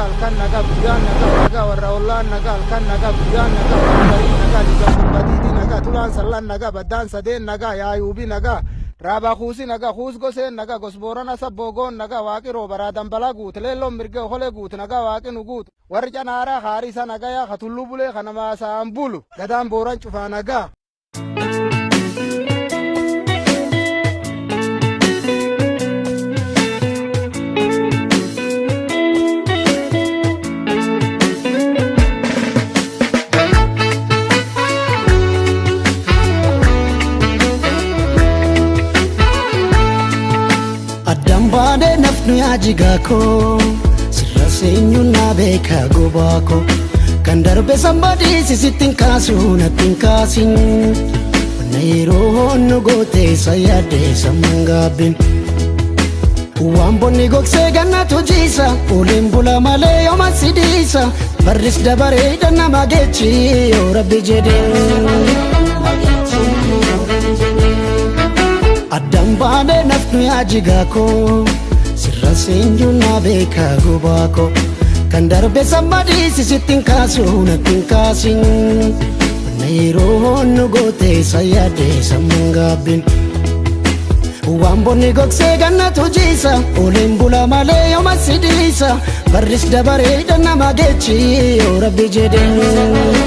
Halkan nagaa, guyyaan nagaa, nagaa warra ollaan nagaa, halkan nagaa, guyyaan nagaa, barii nagaa, liga gurbatiiti nagaa, tulaan sallan nagaa, baddaan sadeen nagaa, yaayuubi nagaa, raabaa kuusi nagaa, kuus goseen nagaa, gosboorana sabboogoon nagaa, waaqi roobaraa dambalaa guute, leelloon mirgee okolee guute, nagaa waaqi nu guute, warri canaaraa haarisa nagayaa, katulluu bulee kanamaa sa'aan bulu, gadaan booran cufaa nagaa. Addaan baanee nafnu yaajigaa koo, sirra seenyuun naa beekaa gobaa koo. Kan darbe sanbadii sitti hin kaasu, natti hin kaasin. Wanna yeroo honnu gootee isa yaaddee sammuun gaabbin. Waan bonni gogsee gannatu jiisa, uleen bula malee yooma si dhiisa. Barris dabaree dannama geechi yoo rabbi jedhee. Addaan baanee nafnu yaajigaa koo, sirra seenyuun naa beekaa gobaa koo. Kan darbe sammadii sitti hin kaasu, natti hin kaasin. Wanna yeroo honnu gootee isa yaaddee sammuun gaabbin. Waan bonni gogsee gannatu jiisa, uleen bula malee yooma si dhiisa. Barris dabaree dannama geechi yoo rabbi jedhee.